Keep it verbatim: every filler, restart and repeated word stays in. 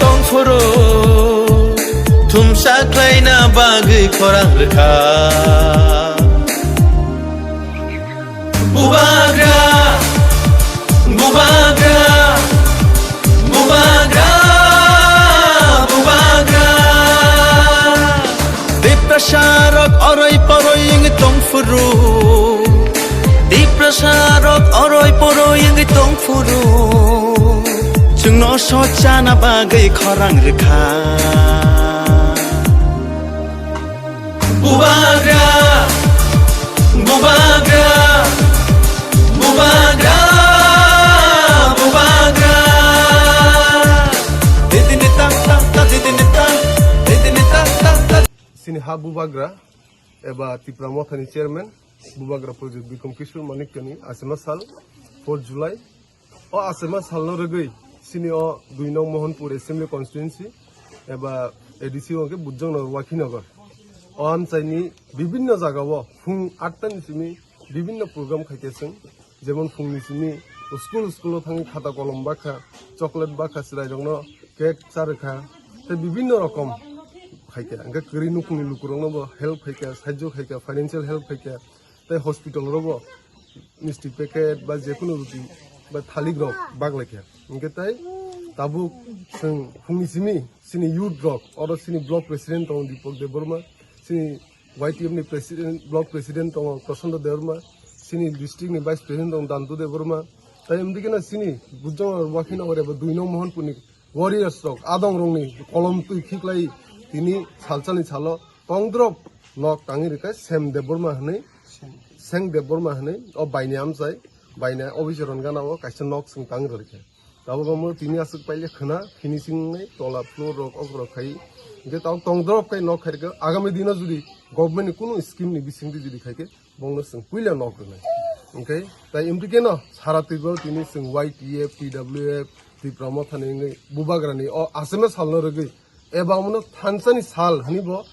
Tongphuru thumsa khlaina bagwi khorang rwkha. Bubagra, bubagra, bubagra, bubagra. Tiprasa rok oroi poroi wngwi tongphuru. Tiprasa rok oroi poroi wngwi tongphuru. Chwngno sochana bagwi khorang rwkha. Bubagra, bubagra, bubagra, bubagra. Didini ta ta ta, didini ta, didini ta ta ta. Chini ha bubagra eba Tipra Mothani chairman, bubagra Project Bikom Kishore Manikyani achema sal four July. O achema salno rwgwi chini o dui nong Mohanpur Assembly Constituency eba A D C o hwnkhe Bujjongnagar Wakhinagar. O amchaini bibinno jagao phung atta ni simi bibinno program khaikhe chwng, jemon phungni simi school, school o thangwi khata kolom bakha, chocolate bakha, chwrairokno cake charwkha, tei bibinno rokom khaikhe. Hwnkhe kwrwi nukhungni lukurokno bo help khaikha, sahajjo khaikha, financial help khaikha. Tei hospital rogo misti packet ba jekunu ruti ba thalik rok baglai khe. Hwnkhe tei tabuk chwng phungni simi chini youth rok, oro chini block president tongo Deepak Debbarma, chini Y T F ni president, block president tongo Prasanta Debbarma, chini district ni vice president tongo Dantu Debbarma, tei wngwi kheno chini Bujjong Wakhinagar eba dui nong Mohanpur ni warriors rok, adong rokni kolom twi khiklai tini salsani salo tongdrop nok tangwi rwkha Sem Debbarma hwnwi, Seng Debbarma hwnwi o baini amchai, baini office rok gana o kaisa nok chwng tangwi rwkha. Tabuk omo tini aswk paile khwna finishing nai tola floor rok ok rok khai. Hwnkhe tabuk tongdrop khai nok khai rwkha. Agami dino jodi government ni kunu scheme ni bisingtwi jodi khaikhe bongno chwng puila nok rwnai. Hwnkhe tai M T K no sara Tripura tini chwng Y T F, T W F, Tipra Mothani wngwi bubagrani o achema salno rwgwi eba omono thansani sal hwnwi bo